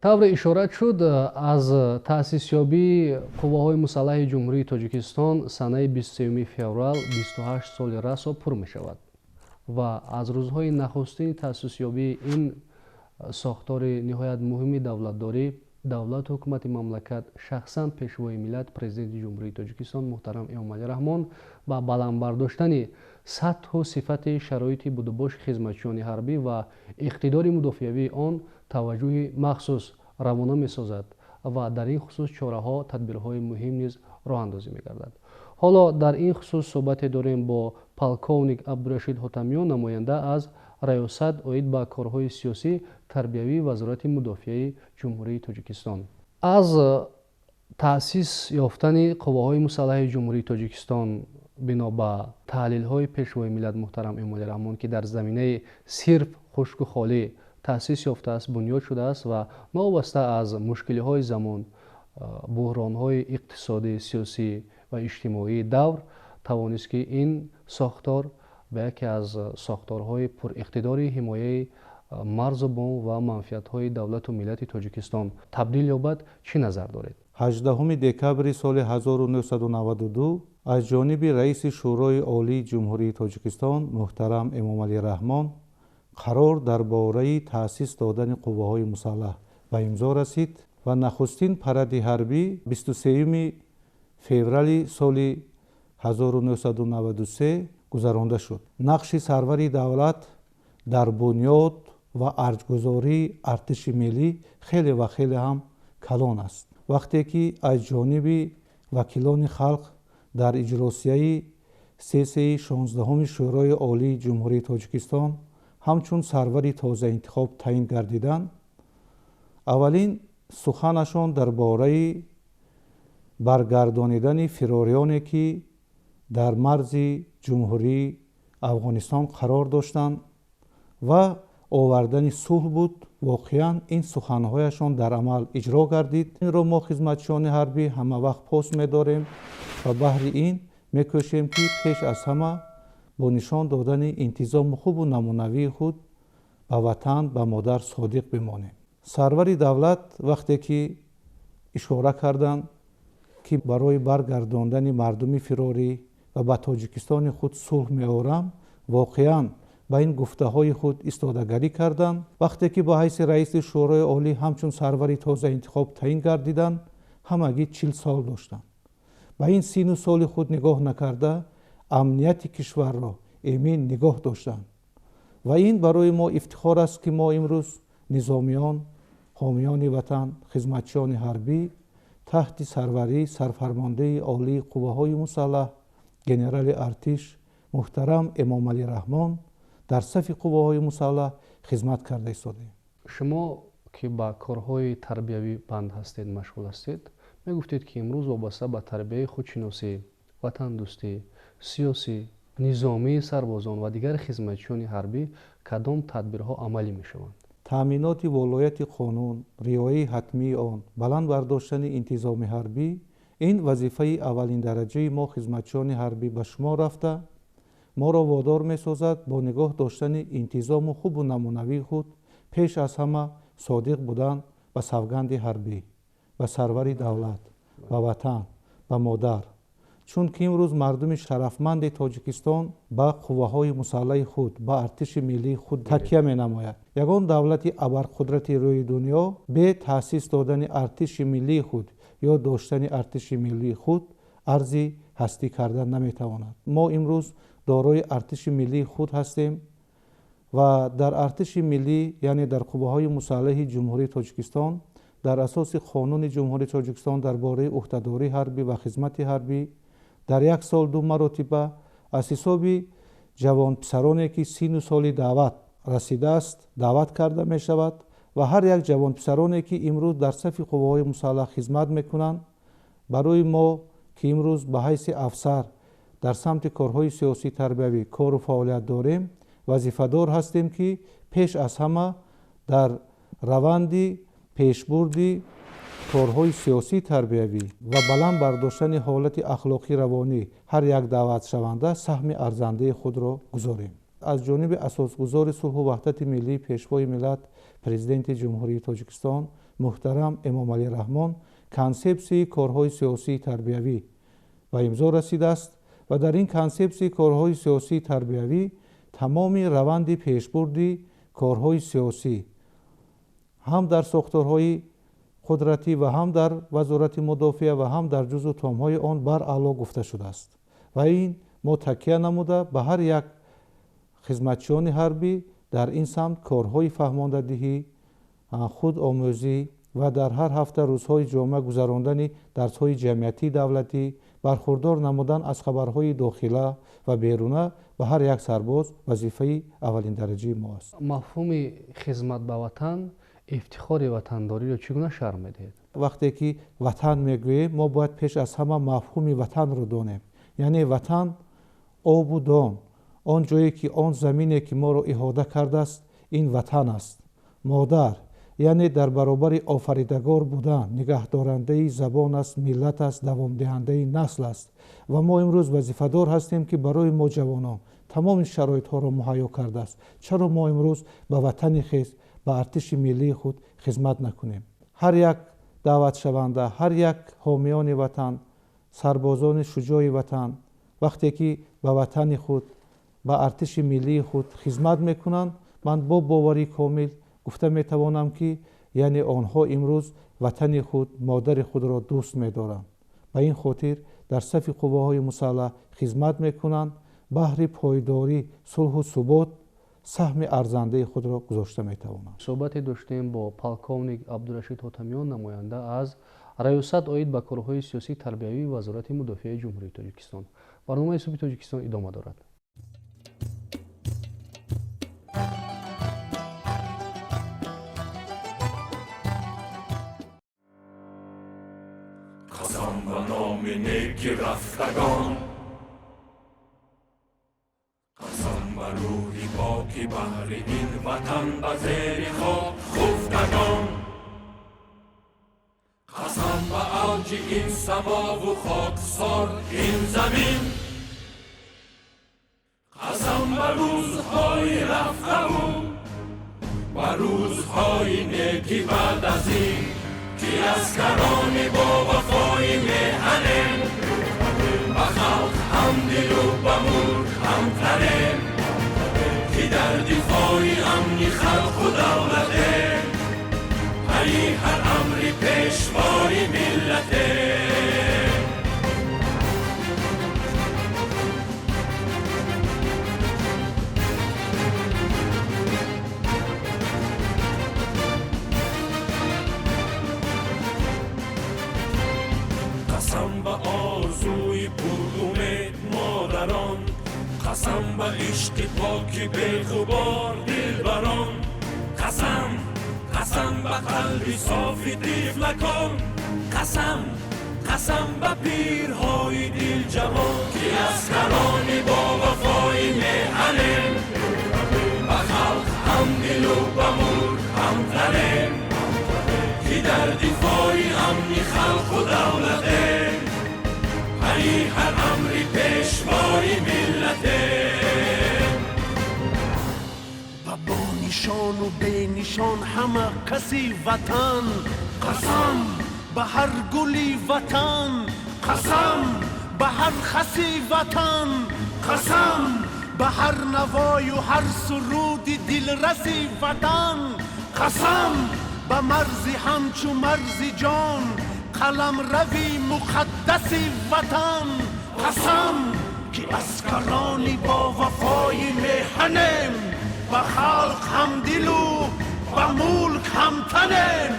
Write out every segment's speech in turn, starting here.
Тавре ишора шуд, аз таъсисёбии қувваҳои мусаллаҳи Ҷумҳурии Тоҷикистон санаи 23 феврал 28 соли расо пур мешавад ва аз рӯзҳои нахустини таъсисёбии ин сохтори ниҳоят муҳими давлатдорӣ, давлату ҳукумати мамлакат, шахсан Пешвои миллат, Президенти Ҷумҳурии Тоҷикистон муҳтарам Эмомалӣ Раҳмон ба баланд бардоштани сатҳу сифати шароити будубоши хизматчиёни ҳарбӣ ва иқтидори мудофиавии он таваҷҷӯҳи махсус равона месозад ва дар ин хусус чораҳо, тадбирҳои муҳим низ роҳандозӣ мегардад. Ҳоло дар ин хусус суҳбате дорем бо полковник Абдурашид Ҳотамиён, намоянда аз раёсат оид ба корҳои сиёсӣ тарбиявии Вазорати мудофиаи Ҷумҳурии Тоҷикистон. Аз таъсис ёфтани қувваҳои мусаллаҳи Ҷумҳурии Тоҷикистон бино ба таҳлилҳои Пешвои миллат муҳтарам Эмомалӣ Раҳмон, ки дар заминаи сирф хушку холӣ таъсис ёфтааст, бунёд шудааст ва новобаста аз мушкилиҳои замон, буҳронҳои иқтисодӣ, сиёсӣ ва иҷтимоии давр, тавонист, ки ин сохтор ба яке аз сохторҳои пуриқтидори ҳимояи марзу бум ва манфиатҳои давлату миллати Тоҷикистон табдил ёбад. Чӣ назар доред? 18 декабри соли 1992 аз ҷониби раиси Шӯрои Олии Ҷумҳурии Тоҷикистон муҳтарам Эмомалӣ Раҳмон қарор дар бораи таъсис додани қувваҳои мусаллаҳ ба имзо расид ва нахустин паради ҳарбӣ 23 феврали соли 1993 гузаронда шуд. Нақши сарвари давлат дар бунёд ва арҷгузории артиши миллӣ хеле ва хеле ҳам калон аст. Вақте ки аз ҷониби вакилони халқ дар иҷлосияи сессияи 16-уми Шӯрои Олии Ҷумҳурии Тоҷикистон ҳамчун сарвари тозаинтихоб таъин гардиданд, аввалин суханашон дар бораи баргардонидани фирориёне, ки дар марзи Ҷумҳурии Афғонистон қарор доштанд, ва овардани сулҳ буд. Воқеан, ин суханҳояшон дар амал иҷро гардид. Инро мо, хизматчиёни ҳарбӣ, ҳама вақт пос медорем ва баҳри ин мекӯшем, ки пеш аз ҳама бо нишон додани интизому хубу намунавии худ ба ватан, ба модар содиқ бимонем. Сарвари давлат вақте ки ишора карданд, ки барои баргардондани мардуми фирорӣ ва ба Тоҷикистони худ сулҳ меорам, воқеан, ба ин гуфтаҳои худ истодагарӣ карданд. Вақте ки ба ҳайси раиси Шӯрои Олӣ ҳамчун сарвари тозаинтихоб таъин гардиданд, ҳамагӣ 40 сол доштанд. Ба ин сину соли худ нигоҳ накарда, амнияти кишварро эмин нигоҳ доштанд ва ин барои мо ифтихор аст, ки мо имрӯз низомиён, ҳомиёни ватан, хизматчиёни ҳарбӣ таҳти сарварии сарфармондеҳи олии қувваҳои мусаллаҳ, генерали артиш муҳтарам Эмомалӣ Раҳмон дар сафи қувваҳои мусаллаҳ хизмат карда истодаем. Шумо, ки ба корҳои тарбиявӣ банд ҳастед, машғул ҳастед, мегуфтед, ки имрӯз вобаста ба тарбияи худшиносӣ, ватандӯстӣ, сиёсӣ, низомии сарбозон ва дигар хизматчиёни ҳарбӣ кадом тадбирҳо амалӣ мешаванд? Таъминоти волояти қонун, риояи ҳатмии он, баланд бардоштани интизоми ҳарбӣ — ин вазифаи аввалиндараҷаи мо, хизматчиёни ҳарбӣ, ба шумор рафта, моро водор месозад бо нигоҳ доштани интизому хубу намунавии худ пеш аз ҳама содиқ будан ба савганди ҳарбӣ, ба сарвари давлат, ба ватан, ба модар, чунки имрӯз мардуми шарафманди Тоҷикистон ба қувваҳои мусаллаҳи худ, ба артиши миллии худ такя менамояд. Ягон давлати абарқудрати рӯи дунё бе таъсис додани артиши миллии худ ё доштани артиши миллии худ арзи ҳастӣ кардан наметавонад. Мо имрӯз дорои артиши миллии худ ҳастем ва дар артиши миллӣ, яъне дар қувваҳои мусаллаҳи Ҷумҳурии Тоҷикистон, дар асоси қонуни Ҷумҳурии Тоҷикистон дар бораи ӯҳдадории ҳарбӣ ва хизмати ҳарбӣ дар як сол ду маротиба аз ҳисоби ҷавонписароне, ки сину соли даъват расидааст, даъват карда мешавад ва ҳар як ҷавонписароне, ки имрӯз дар сафи қувваҳои мусаллаҳ хизмат мекунанд, барои мо, ки имрӯз ба ҳайси афсар дар самти корҳои сиёсӣ тарбиявӣ кору фаъолият дорем, вазифадор ҳастем, ки пеш аз ҳама дар раванди пешбурди корҳои сиёсӣ тарбиявӣ ва баланд бардоштани ҳолати ахлоқӣ равонӣ ҳар як даъватшаванда саҳми арзандаи худро гузорем. Аз ҷониби асосгузори сулҳу ваҳдати миллӣ, Пешвои миллат, Президенти Ҷумҳурии Тоҷикистон муҳтарам Эмомалӣ Раҳмон консепсияи корҳои сиёсии тарбиявӣ ба имзо расидааст ва дар ин консепсияи корҳои сиёсии тарбиявӣ тамоми раванди пешбурди корҳои сиёсӣ ҳам дар сохторҳои қудратӣ ва ҳам дар вазорати мудофиа ва ҳам дар ҷузъу томҳои он бараъло гуфта шудааст. Ва ин мо такя намуда ба ҳар як хизматчиёни ҳарбӣ дар ин самт корҳои фаҳмондадиҳӣ, худомӯзӣ ва дар ҳар ҳафта рӯзҳои ҷомеа гузарондани дарсҳои ҷамъиятии давлатӣ, бархурдор намудан аз хабарҳои дохила ва беруна ба ҳар як сарбоз вазифаи аввалиндараҷаи мо аст. Мафҳуми хизмат ба ватан, ифтихори ватандориро чӣ гуна шарҳ медиҳед? Вақте ки ватан мегӯем, мо бояд пеш аз ҳама мафҳуми ватанро донем. Яъне ватан обу дон, он ҷое ки он замине ки моро иҳода кардааст, ин ватан аст. Модар, яъне дар баробари офаридагор будан, нигаҳдорандаи забон аст, миллат аст, давомдиҳандаи насл аст. Ва мо имрӯз вазифадор ҳастем ки барои мо ҷавонон тамоми шароитҳоро муҳайё кардааст. Чаро мо имрӯз ба ватани хеш, ба артиши миллии худ хизмат накунем? Ҳар як даъватшаванда, ҳар як ҳомиёни ватан, сарбозони шуҷои ватан вақте ки ба ватани худ, ба артиши миллии худ хизмат мекунанд, ман бо боварии комил гуфта метавонам ки яъне онҳо имрӯз ватани худ, модари худро дӯст медоранд. Ба ин хотир дар сафи қувваҳои мусаллаҳ хизмат мекунанд, баҳри пойдорӣ, сулҳу субот саҳми арзандаи худро гузошта метавонанд. Суҳбате доштем бо полковник Абдурашид Ҳотамиён, намоянда аз раёсат оид ба корҳои сиёсии тарбиявии Вазорати мудофиаи Ҷумҳурии Тоҷикистон. Барномаи субҳи Тоҷикистон идома дорад. Қасам ба номи неки рафтагон, қасам ба рӯҳи поки баҳри ин ватан ба зери хок хуфтагон, қасам ба авҷи ин самову хоксор ин замин, қасам ба рӯзҳои рафтаву ба рӯзҳои неки баъд аз ин, ки аскарони бо вафои меҳанем, ба халқ ҳамдилу ба мулк ҳамтанем, ки дар дифои амни халқу давлатем, пайи ҳар амри пешвои миллатем. Қасам ба орзуи пурумед модарон, қасам ба ишқи поки беғубор дилбарон, қасам, қасам ба қалби софи тифлакон, қасам, қасам ба пирҳои дилҷавон, ки аскарони бо вафои меҳанем, ба халқ ҳамдилу ба мулк ҳамтанем, ки дар дифои амни халқу давлатем, пайи ҳар амри пешвои миллатем. Ба бонишону бенишон ҳама каси ватан, қасам ба ҳар гули ватан, қасам ба ҳар хаси ватан, қасам ба ҳар навою ҳар суруди дилраси ватан, қасам ба марзи ҳамчу марзи ҷон, қаламрави муқаддаси ватан, қасам ки аскарони бо вафои меҳанем, ба халқ ҳамдилу ба мулк ҳамтанем,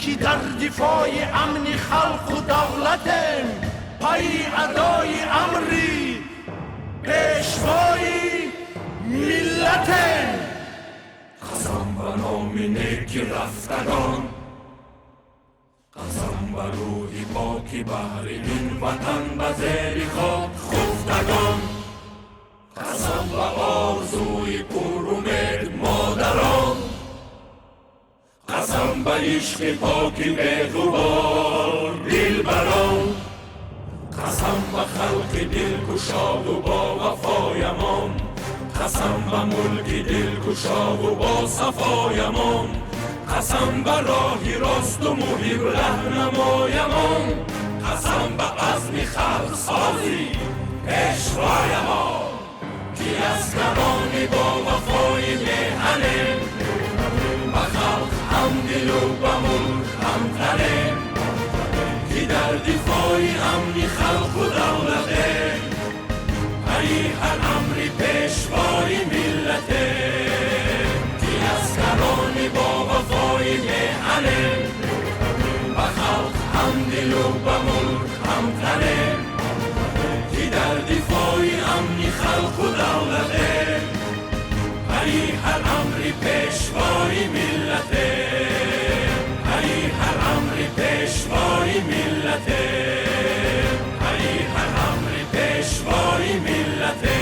ки дар дифои амни халқу давлатем, пайи адои амри пешвои миллатем. Қасам ба номи неки рафтагон, қасам ба рӯҳи поки баҳри ин ватан ба зери хок хуфтагон, қасам ба орзуи пурумед модарон, қасам ба ишқи поки беғубор дилбарон, қасам ба халқи дилкушоду бо вафоямон, қасам ба мулки дилкушову бо сафоямон, Қасам ба роҳи росту муҳиб раҳнамоямон, қасам ба азми халқсозӣ пешвоямон, ки аскарони бо вафои меҳанем, ба халқ ҳамдилу ба мулк ҳамтанем, ки дар дифои амни халқу давлатем, пайи ҳар амри пешвои миллатем, ки аскарони бо вафои меҳанем, ба халқ ҳамдилу ба мулк ҳамтанем, ки дар дифои амни халқу давлатем, пайи ҳар амри пешвои миллатем, пайи ҳар амри пешвои миллатем, пайи ҳар амри пешвои миллатем.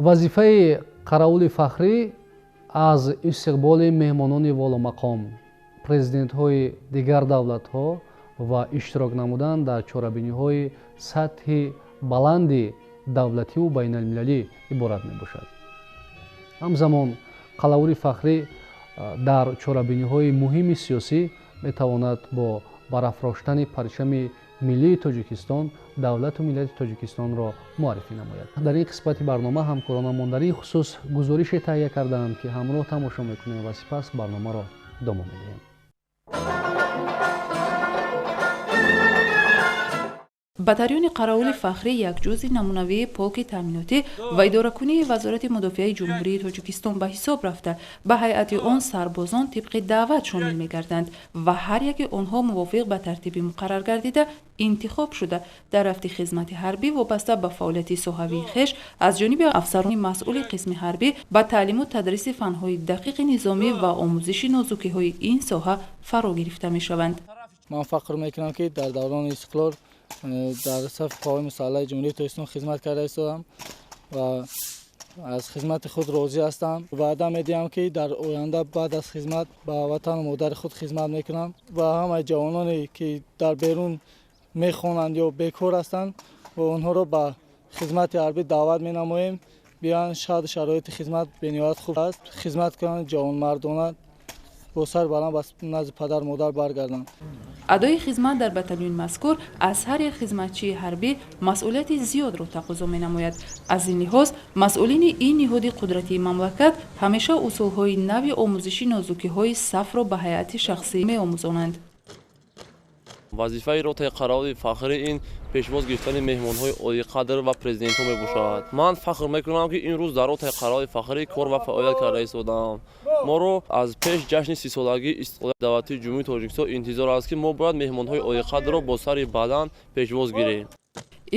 Вазифаи қаравули фахрӣ аз истиқболи меҳмонони воломақом, президентҳои дигар давлатҳо ва иштирок намудан дар чорабиниҳои сатҳи баланди давлативу байналмилалӣ иборат мебошад. Ҳамзамон қалавури фахрӣ дар чорабиниҳои муҳими сиёсӣ метавонад бо барафроштани парчами миллии Тоҷикистон давлату миллати Тоҷикистонро муаррифӣ намояд. Дар ин қисмати барнома ҳамкоронамон дар ин хусус гузорише таҳия кардаанд, ки ҳамроҳ тамошо мекунем ва сипас барномаро идома медиҳем. Батальони қаравули фахрӣ як ҷузъи намунавии полки таъминотӣ ва идоракунии Вазорати мудофиаи Ҷумҳурии Тоҷикистон ба ҳисоб рафта, ба ҳайати он сарбозон тибқи даъват шомил мегарданд ва ҳар яки онҳо мувофиқ ба тартиби муқаррар гардида интихоб шуда, дар рафти хизмати ҳарбӣ вобаста ба фаъолияти соҳавии хеш аз ҷониби афсарони масъули қисми ҳарбӣ ба таълиму тадриси фанҳои дақиқи низомӣ ва омӯзиши нозукиҳои ин соҳа фаро гирифта мешаванд. Ман фахр мекунам, ки дар даврони истиқлол дар сафи қувваҳои мусаллаҳи Ҷумҳурии Тоҷикистон хизмат карда истодам ва аз хизмати худ розӣ ҳастам. Ваъда медиҳам, ки дар оянда баъд аз хизмат ба ватану модари худ хизмат мекунам ва ҳамаи ҷавононе, ки дар берун мехонанд ё бекор ҳастанд, ва онҳоро ба хизмати ҳарбӣ даъват менамоем. Биёянд, шаҳду шароити хизмат бениҳоят хуб аст, хизмат кунанд ҷавонмардона, бо сар баланд ба назди падару модар баргарданд. Адои хизмат дар батальони мазкур аз ҳар як хизматчии ҳарбӣ масъулияти зиёдро тақозо менамояд. Аз ин лиҳоз масъулини ин ниҳоди қудратии мамлакат ҳамеша усулҳои нави омӯзиши нозукиҳои сафро ба ҳайати шахсӣ меомӯзонанд. Вазифаи ротаи қаравули фахрӣ ин пешвоз гирифтани меҳмонҳои олиқадр ва президентҳо мебошад. Ман фахр мекунам, ки ин рӯз дар ротаи қаравули фахрӣ кор ва фаъолият карда истодаам. Моро аз пеш ҷашни 30-солагии истиқлолияти давлатии Ҷумҳурии Тоҷикистон интизор аст, ки мо бояд меҳмонҳои олиқадрро бо сари баланд пешвоз гирем.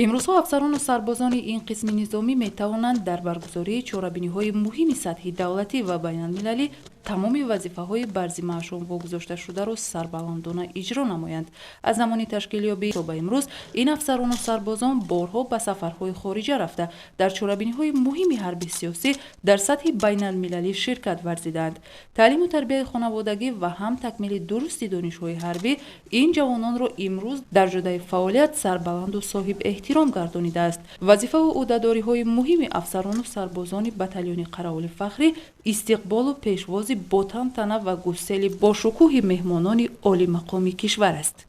Имрӯзҳо афсарону сарбозони ин қисми низомӣ метавонанд дар баргузории чорабиниҳои муҳими сатҳи давлатӣ ва байналмилалӣ тамоми вазифаҳои бар зиммаашон вогузошташударо сарбаландона иҷро намоянд. Аз замони ташкилёбӣ то ба имрӯз ин афсарону сарбозон борҳо ба сафарҳои хориҷа рафта, дар чорабиниҳои муҳими ҳарби сиёсӣ дар сатҳи байналмилалӣ ширкат варзидаанд. Таълиму тарбияи хонаводагӣ ва ҳам такмили дурусти донишҳои ҳарбӣ ин ҷавононро имрӯз дар ҷодаи фаъолият сарбаланду соҳибэҳтиром гардонидааст. Вазифаву ӯҳдадориҳои муҳими афсарону сарбозони батальони қаравули фахрӣ истиқболу пешвози бо тантана ва гусели бошукӯҳи меҳмонони олимақоми кишвар аст.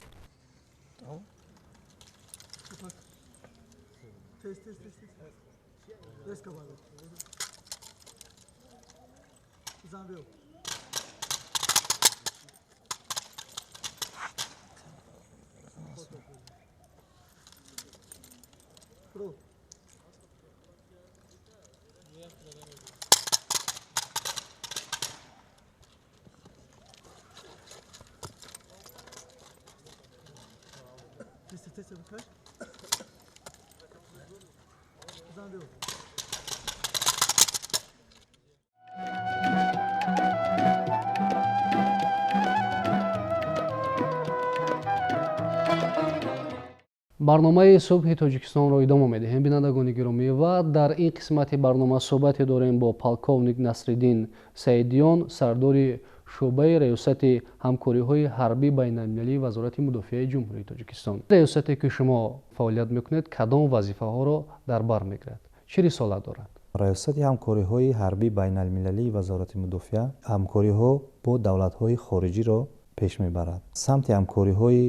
Барномаи субҳи Тоҷикистонро идома медиҳем, бинандагони гиромӣ, ва дар ин қисмати барнома суҳбате дорем бо полковник Насриддин Саидиён, сардори Шӯъбаи раёсати ҳамкориҳои ҳарбӣ байналмилалии Вазорати мудофиаи Ҷумҳурии Тоҷикистон. Раёсате, ки шумо фаъолият мекунед, кадом вазифаҳоро дар бар мегирад, чӣ рисолат дорад? Раёсати ҳамкориҳои ҳарбӣ байналмилалии Вазорати мудофиа ҳамкориҳо бо давлатҳои хориҷиро пеш мебарад. Самти ҳамкориҳои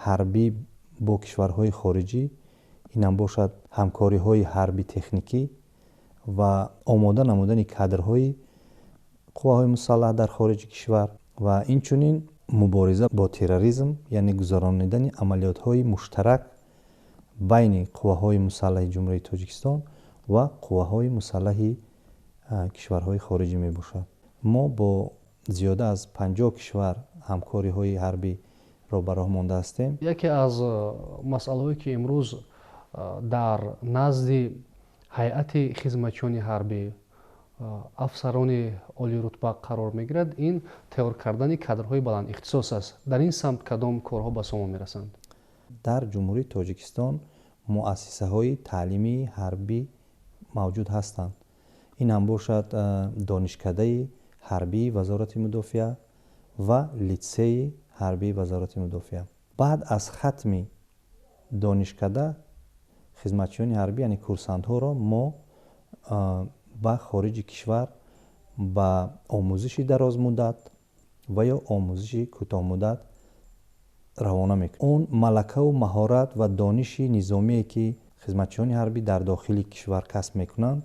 ҳарбӣ бо кишварҳои хориҷӣ инам бошад ҳамкориҳои ҳарби техникӣ ва омода намудани кадрҳои қувваҳои мусаллаҳ дар хориҷи кишвар ва инчунин мубориза бо терроризм, яъне гузаронидани амалиётҳои муштарак байни қувваҳои мусаллаҳи Ҷумҳурии Тоҷикистон ва қувваҳои мусаллаҳи кишварҳои хориҷӣ мебошад. Мо бо зиёда аз 50 кишвар ҳамкориҳои ҳарбиро ба роҳ монда ҳастем. Яке аз масъалаҳое, ки имрӯз дар назди ҳайати хизматчиёни ҳарбӣ, афсарони олирутба қарор мегирад, ин тайёр кардани кадрҳои баландихтисос аст. Дар ин самт кадом корҳо ба сомон мерасанд? Дар Ҷумҳурии Тоҷикистон муассисаҳои таълимии ҳарбӣ мавҷуд ҳастанд. Ин ҳам бошад Донишкадаи ҳарбии Вазорати мудофиа ва Литсейи ҳарбии Вазорати мудофиа. Баъд аз хатми донишкада хизматчиёни ҳарбӣ, яъне курсантҳоро мо ба хориҷи кишвар ба омӯзиши дарозмуддат ва ё омӯзиши кӯтоҳмуддат равона мекунем. Он малакаву маҳорат ва дониши низомие, ки хизматчиёни ҳарбӣ дар дохили кишвар касб мекунанд,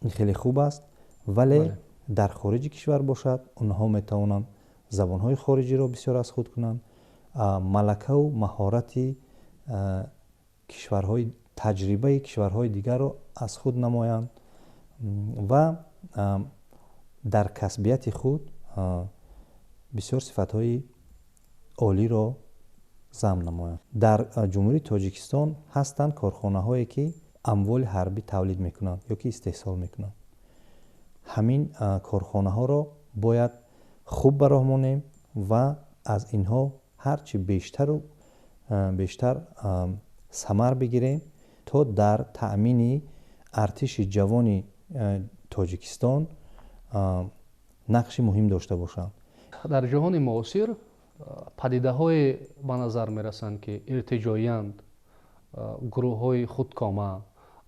ин хеле хуб аст, вале дар хориҷи кишвар бошад, онҳо метавонанд забонҳои хориҷиро бисёр аз худ кунанд, малакаву маҳорати кишварҳои, таҷрибаи кишварҳои дигарро аз худ намоянд ва дар касбияти худ бисёр сифатҳои олиро зам намоянд. Дар Ҷумҳурии Тоҷикистон ҳастанд корхонаҳое, ки амволи ҳарбӣ тавлид мекунанд ё ки истеҳсол мекунанд. Ҳамин корхонаҳоро бояд хуб ба роҳ монем ва аз инҳо ҳарчи бештару бештар самар бигирем, то дар таъмини артиши ҷавони Тоҷикистон нақши муҳим дошта бошанд. Дар ҷаҳони муосир падидаҳое ба назар мерасанд, ки иртиҷоиянд, гурӯҳҳои худкома,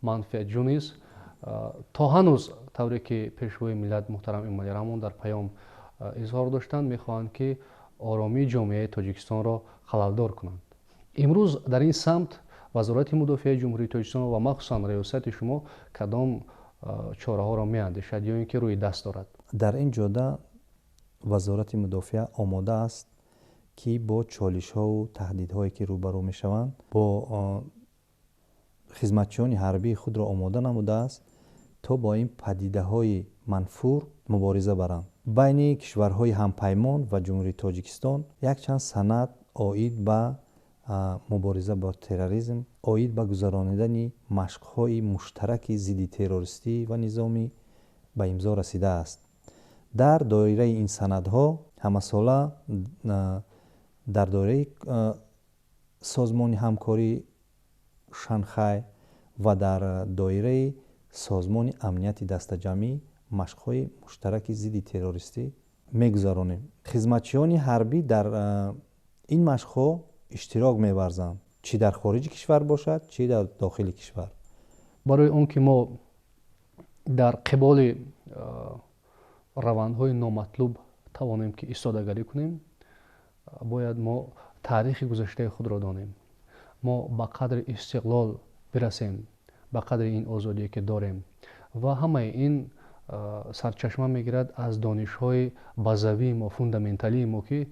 манфиатҷӯ низ то ҳанӯз, тавре ки Пешвои миллат муҳтарам Эмомалӣ Раҳмон дар паём изҳор доштанд, мехоҳанд, ки оромии ҷомеаи Тоҷикистонро халалдор кунанд. Имрӯз дар ин самт Вазорати мудофиаи Ҷумҳурии Тоҷикистон ва махсусан раёсати шумо кадом чораҳоро меандешад ё ин ки рӯи даст дорад? Дар ин ҷода Вазорати мудофиа омода аст, ки бо чолишҳову таҳдидҳое, ки рӯбарӯ мешаванд, бо хизматчиёни ҳарбии худро омода намудааст, то бо ин падидаҳои манфур мубориза баранд. Байни кишварҳои ҳампаймон ва Ҷумҳурии Тоҷикистон якчанд санад оид ба мубориза бо терроризм, оид ба гузаронидани машқҳои муштараки зидди террористӣ ва низомӣ ба имзо расидааст. Дар доираи ин санадҳо ҳамасола дар доираи Созмони ҳамкории Шанхай ва дар доираи Созмони амнияти дастаҷамъӣ машқҳои муштараки зидди террористӣ мегузаронем. Хизматчиёни ҳарбӣ дар ин машқҳо иштирок меварзанд, чӣ дар хориҷи кишвар бошад, чӣ дар дохили кишвар. Барои он ки мо дар қиболи равандҳои номатлуб тавонем, ки истодагарӣ кунем, бояд мо таърихи гузаштаи худро донем, мо ба қадри истиқлол бирасем, ба қадри ин озодие, ки дорем, ва ҳамаи ин сарчашма мегирад аз донишҳои базавии мо, фундаменталии мо, ки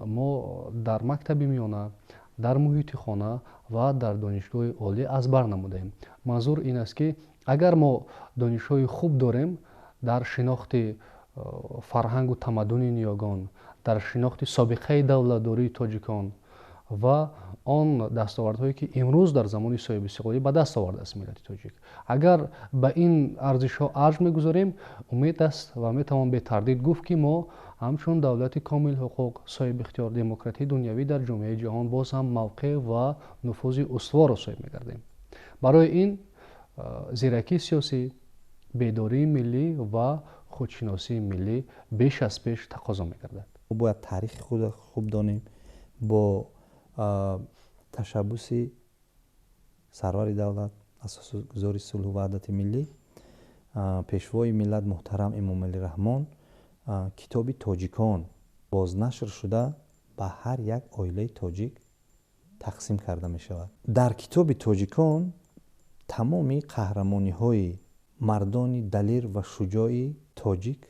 мо дар мактаби миёна, дар муҳити хона ва дар донишгоҳи олӣ аз бар намудаем. Манзур ин аст, ки агар мо донишҳои хуб дорем дар шинохти фарҳангу тамаддуни ниёгон, дар шинохти собиқаи давлатдории тоҷикон ва он дастовардҳое, ки имрӯз дар замони соҳибистиқлолӣ ба даст овардааст миллати тоҷик, агар ба ин арзишҳо арҷ мегузорем, умед аст ва метавон бетардид гуфт, ки мо ҳамчун давлати комилҳуқуқ, соҳибихтиёр, демократии дунявӣ дар ҷомеаи ҷаҳон боз ҳам мавқеъ ва нуфузи устуворро соҳиб мегардем. Барои ин зиракии сиёсӣ, бедории миллӣ ва Худшиносии миллӣ беш аз пеш тақозо мегардад. Мо бояд таърихи худро хуб донем. Бо ташаббуси сарвари давлат, асосгузори сулҳу ваҳдати миллӣ, пешвои миллат муҳтарам Эмомалӣ Раҳмон, китоби «Тоҷикон» бознашр шуда, ба ҳар як оилаи тоҷик тақсим карда мешавад. Дар китоби «Тоҷикон» тамоми қаҳрамониҳои мардони далир ва шуҷои тоҷик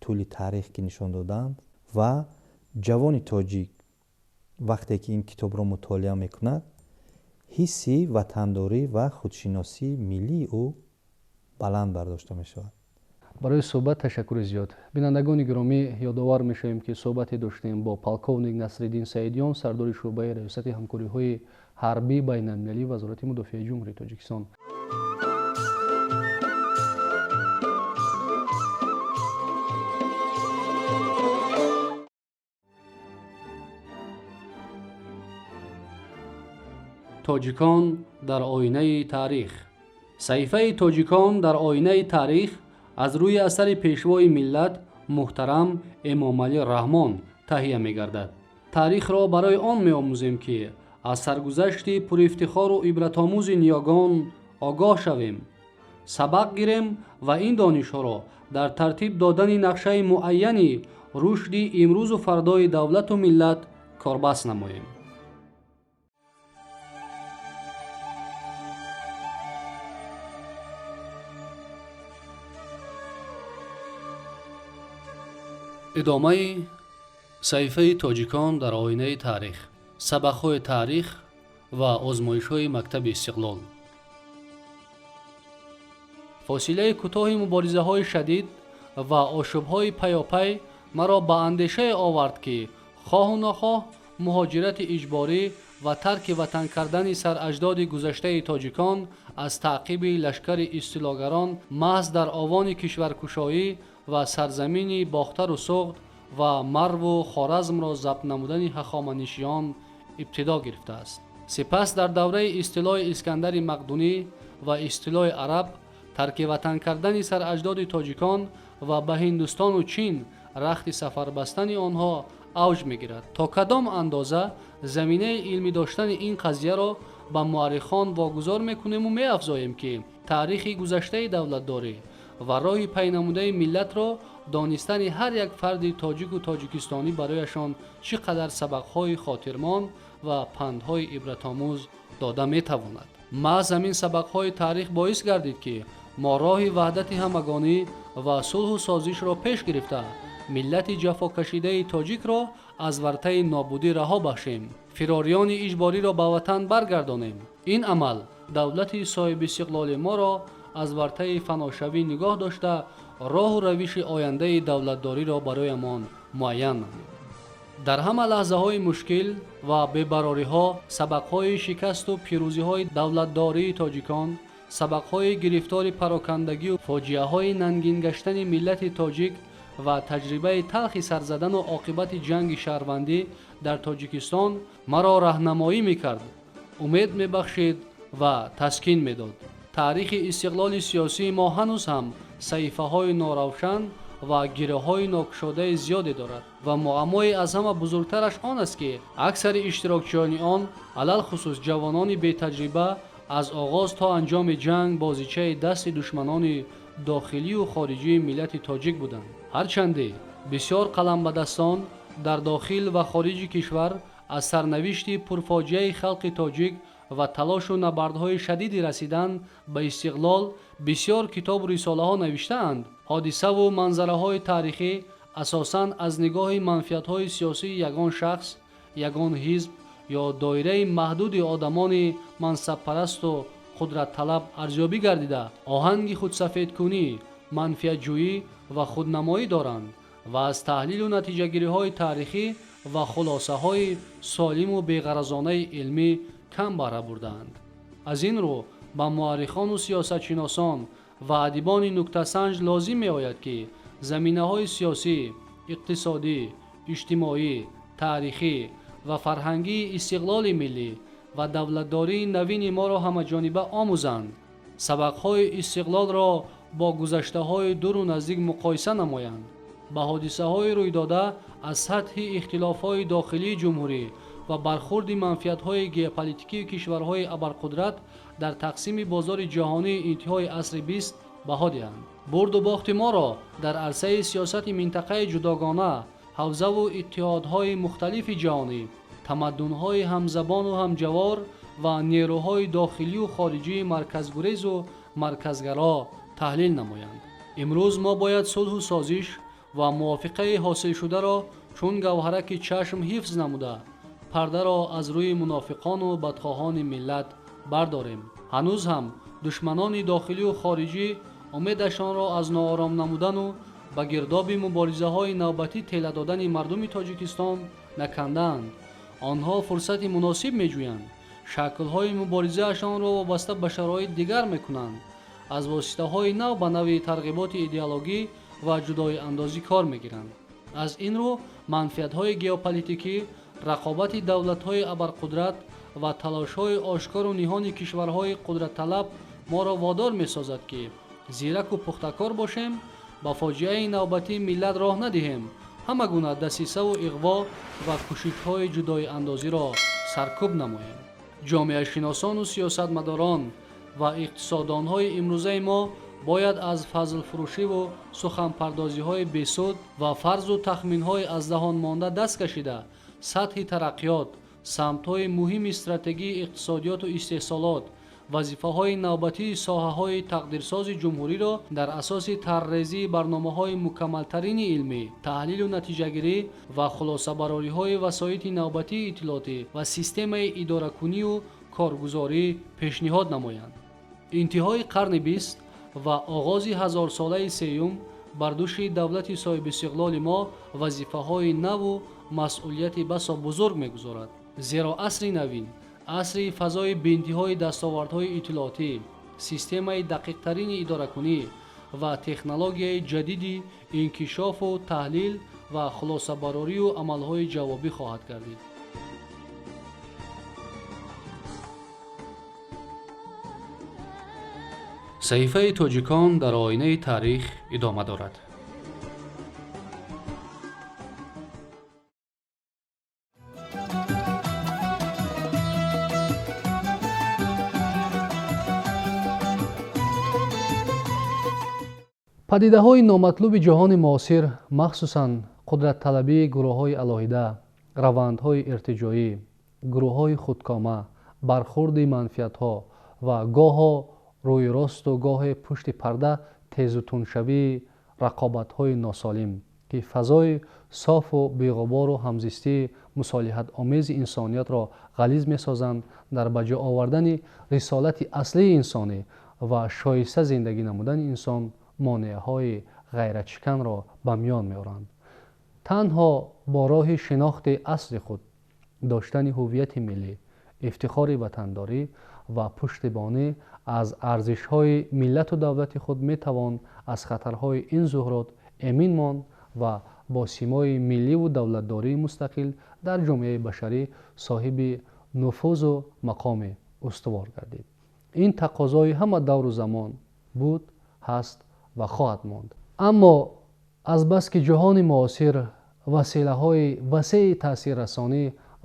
тӯли таърих ки нишон додаанд, ва ҷавони тоҷик вақте ки ин китобро мутолиа мекунад, ҳисси ватандорӣ ва худшиносии миллии ӯ баланд бардошта мешавад. Барои суҳбат ташаккури зиёд. Бинандагони гиромӣ, ёдовар мешавем, ки суҳбате доштем бо полковник Насриддин Саидиён, сардори шӯъбаи раёсати ҳамкориҳои ҳарбии байналмилалии Вазорати мудофиаи Ҷумҳурии Тоҷикистон. Тоҷикон дар оинаи таърих. Саҳифаи «Тоҷикон дар оинаи таърих» аз рӯи асари пешвои миллат муҳтарам Эмомалӣ Раҳмон таҳия мегардад. Таърихро барои он меомӯзем, ки аз саргузашти пурифтихору ибратомӯзи ниёгон огоҳ шавем, сабақ гирем ва ин донишҳоро дар тартиб додани нақшаи муайяни рушди имрӯзу фардои давлату миллат корбаст намоем. Идомаи саҳифаи «Тоҷикон дар оинаи таърих», сабақҳои таърих ва озмоишҳои мактаби истиқлол. Фосилаи кӯтоҳи муборизаҳои шадид ва ошӯбҳои паёпай маро ба андешае овард, ки хоҳу нохоҳ муҳоҷирати иҷборӣ ва тарки ватан кардани сараҷдоди гузаштаи тоҷикон аз таъқиби лашкари истилогарон маҳз дар овони кишваркушоӣ ва сарзамини Бохтару Суғд ва Марву Хоразмро забт намудани ҳахоманишиён ибтидо гирифтааст. Сипас дар давраи истилои Искандари Мақдунӣ ва истилои араб тарки ватан кардани сараҷдоди тоҷикон ва ба Ҳиндустону Чин рахти сафарбастани онҳо авҷ мегирад. То кадом андоза заминаи илмӣ доштани ин қазияро ба муаррихон вогузор мекунему меафзоем, ки таърихи гузаштаи давлатдорӣ ва роҳи пайнамудаи миллатро донистани ҳар як фарди тоҷику тоҷикистонӣ барояшон чӣ қадар сабақҳои хотирмон ва пандҳои ибратомӯз дода метавонад. Маҳз ҳамин сабақҳои таърих боис гардид, ки мо роҳи ваҳдати ҳамагонӣ ва сулҳу созишро пеш гирифта, миллати ҷафокашидаи тоҷикро аз вартаи нобудӣ раҳо бахшем, фирориёни иҷбориро ба ватан баргардонем. Ин амал давлати соҳибистиқлоли моро аз вартаи фаношавӣ нигоҳ дошта, роҳу равиши ояндаи давлатдориро бароямон муайян намуд. Дар ҳама лаҳзаҳои мушкил ва бебарориҳо сабақҳои шикасту пирӯзиҳои давлатдории тоҷикон, сабақҳои гирифтори парокандагию фоҷиаҳои нангингаштани миллати тоҷик ва таҷрибаи талхи сарзадану оқибати ҷанги шаҳрвандӣ дар Тоҷикистон маро раҳнамоӣ мекард, умед мебахшид ва таскин медод. Таърихи истиқлоли сиёсии мо ҳанӯз ҳам саҳифаҳои норавшан ва гирёҳои нокушодаи зиёде дорад ва муаммои аз ҳама бузургтараш он аст, ки аксари иштирокчиёни он, алалхусус ҷавонони бетаҷриба, аз оғоз то анҷоми ҷанг бозичаи дасти душманони дохилию хориҷии миллати тоҷик буданд. Ҳарчанде бисёр қаламбадастон дар дохил ва хориҷи кишвар аз сарнавишти пурфоҷиаи халқи тоҷик ва талошу набардҳои шадиди расидан ба истиқлол бисёр китобу рисолаҳо навиштаанд, ҳодисаву манзараҳои таърихӣ асосан аз нигоҳи манфиатҳои сиёсии ягон шахс, ягон ҳизб ё доираи маҳдуди одамони мансабпарасту қудратталаб арзёбӣ гардида, оҳанги худсафедкунӣ, манфиатҷӯӣ ва худнамоӣ доранд ва аз таҳлилу натиҷагириҳои таърихӣ ва хулосаҳои солиму беғаразонаи илмӣ кам баҳра бурдаанд. Аз ин рӯ ба муаррихону сиёсатшиносон ва адибони нуктасанҷ лозим меояд, ки заминаҳои сиёсӣ, иқтисодӣ, иҷтимоӣ, таърихӣ ва фарҳангии истиқлоли миллӣ ва давлатдории навини моро ҳамаҷониба омӯзанд, сабақҳои истиқлолро Бо гузаштаҳои дуру наздик муқоиса намоянд, ба ҳодисаҳои рӯйдода аз сатҳи ихтилофҳои дохилии ҷумҳурӣ ва бархурди манфиатҳои геополитикии кишварҳои абарқудрат дар тақсими бозори ҷаҳонии интиҳои асри бист баҳо диҳанд. Бурду бохти моро дар арсаи сиёсати минтақаи ҷудогона, ҳавзаву иттиҳодҳои мухталифи ҷаҳонӣ, тамаддунҳои ҳамзабону ҳамҷавор ва нерӯҳои дохилию хориҷии марказгурезу марказгаро таҳлил намоянд. Имрӯз мо бояд сулҳу созиш ва мувофиқаи ҳосилшударо чун гавҳараки чашм ҳифз намуда, пардаро аз рӯи мунофиқону бадхоҳони миллат бардорем. Ҳанӯз ҳам душманони дохилию хориҷӣ умедашонро аз ноором намудану ба гирдоби муборизаҳои навбатӣ тела додани мардуми Тоҷикистон накандаанд. Онҳо фурсати муносиб меҷӯянд, шаклҳои муборизаашонро вобаста ба шароит дигар мекунанд, аз воситаҳои нав ба нави тарғиботи идеологӣ ва ҷудоиандозӣ кор мегиранд. Аз ин рӯ манфиатҳои геополитикӣ, рақобати давлатҳои абарқудрат ва талошҳои ошкору ниҳони кишварҳои қудратталаб моро водор месозад, ки зираку пухтакор бошем, ба фоҷиаи навбатии миллат роҳ надиҳем, ҳама гуна дасисаву иғво ва кӯшишҳои ҷудоиандозиро саркӯб намоем. Ҷомеашиносону сиёсатмадорон ва иқтисоддонҳои имрӯзаи мо бояд аз фазлфурӯшиву суханпардозиҳои бесуд ва фарзу тахминҳои аз даҳон монда даст кашида, сатҳи тараққиёт, самтҳои муҳими стратегии иқтисодиёту истеҳсолот, вазифаҳои навбатии соҳаҳои тақдирсози ҷумҳуриро дар асоси тарҳрезии барномаҳои мукаммалтарини илмӣ, таҳлилу натиҷагирӣ ва хулосабарориҳои васоити навбатии иттилоотӣ ва системаи идоракунию коргузорӣ пешниҳод намоянд. Интиҳои қарни бист ва оғози ҳазорсолаи сеюм бар дӯши давлати соҳибистиқлоли мо вазифаҳои наву масъулияти басо бузург мегузорад, зеро асри навин асри фазои беинтиҳои дастовардҳои иттилоотӣ, системаи дақиқтарини идоракунӣ ва технологияи ҷадиди инкишофу таҳлил ва хулосабарорию амалҳои ҷавобӣ хоҳад гардид. Саҳифаи тоҷикон дар оинаи таърих идома дорад. Падидаҳои номатлуби ҷаҳони муосир, махсусан қудратталабии гурӯҳҳои алоҳида, равандҳои иртиҷоӣ, гурӯҳҳои худкома, бархурди манфиатҳо ва гоҳо рӯи росту гоҳе пушти парда тезу туншавии рақобатҳои носолим, ки фазои софу беғубору ҳамзистии мусолиҳатомези инсониятро ғализ месозанд, дар ба ҷо овардани рисолати аслии инсонӣ ва шоиста зиндагӣ намудани инсон монеаҳои ғайратшиканро ба миён меоранд. Танҳо бо роҳи шинохти асли худ, доштани ҳуввияти миллӣ, ифтихори ватандорӣ ва пуштибонӣ аз арзишҳои миллату давлати худ метавон аз хатарҳои ин зуҳурот эмин монд ва бо симои милливу давлатдории мустақил дар ҷомеаи башарӣ соҳиби нуфузу мақоми устувор гардид. Ин тақозои ҳама давру замон буд, ҳаст ва хоҳад монд. Аммо азбаски ҷаҳони муосир василаҳои васеи таъсиррасонӣ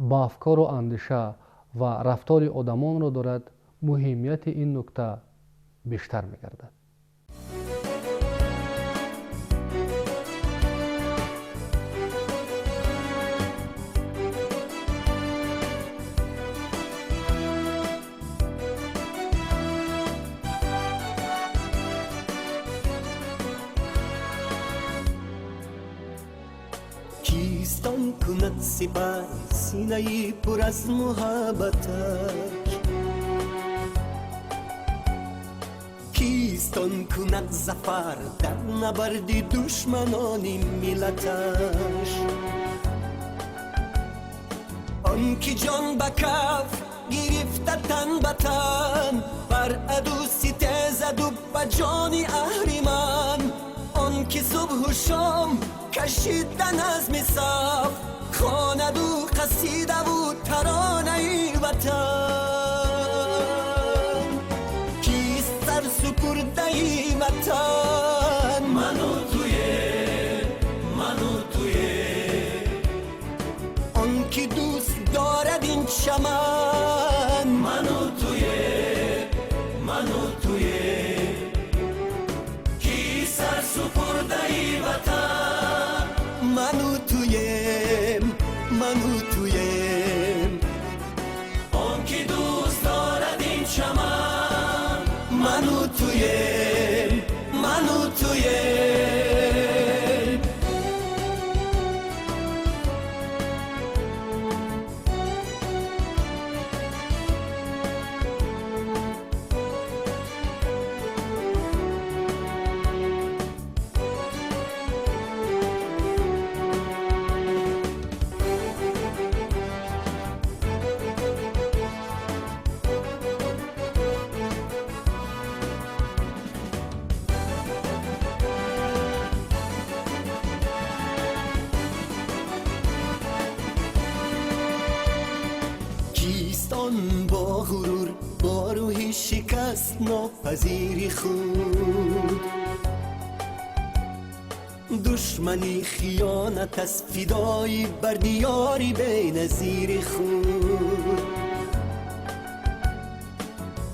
ба афкору андеша ва рафтори одамонро дорад, муҳимияти ин нукта бештар мегардад. Кистон кунад сипар синаи пур аз муҳаббаташ, кистон кунад зафар дар набарди душманони миллаташ. Он ки ҷон ба каф гирифта тан ба тан, бар аду ситезаду ба ҷони аҳриман, он ки субҳу шом кашида назми саф, хонаду қасидаву таронаи ватан. Кист сарсупурдаи ватан? ки дӯст дорад ин чаман. Ману туе, ману туе, ки сарсупурдаи ватан. Ману туем, ману туем, он ки дӯст дорад ин чаман. Ману туем, ману туем. Кист он бо ғурур, бо рӯҳи шикастнопазири худ? Душмани хиёнат аз фидои бар диёри беназири худ.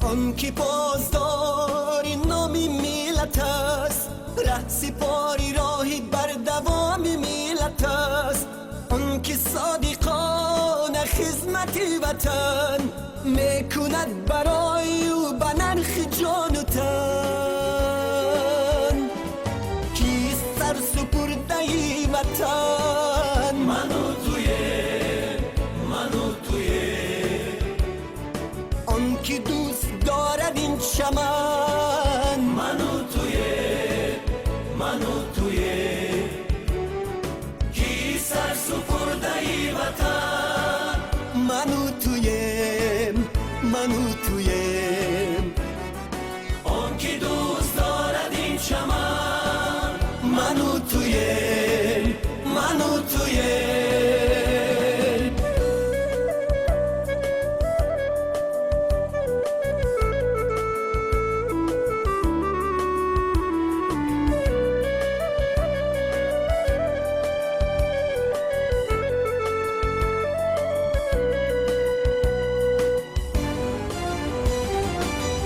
Он ки посдори номи миллат аст, раҳсипори роҳи бардавоми миллат аст. Он ки содиқона хизмати ватан мекунад барои ӯ ба нархи ҷону тан. Кист сарсупурдаи ватан? Ману туе, ману туе, он ки дӯст дорад ин чаман. Ману туе, ману туе, ки сарсупурдаи ватан. Ману туем, ману туем, он ки дӯст дорад ин чаман. Ману туем, ману туем.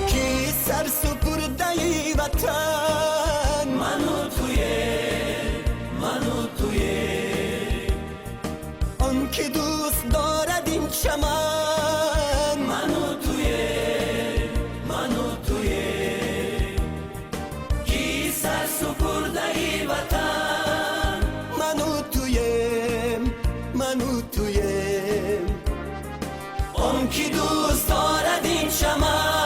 Ки сарсупурдаи ватан? Ману туе, ману туе, он ки дӯст дорад ин чаман. Ману туе, ману туе, ки сарсупурдаи ватан. Ману туем, ману туем, он ки дӯст дорад ин чаман.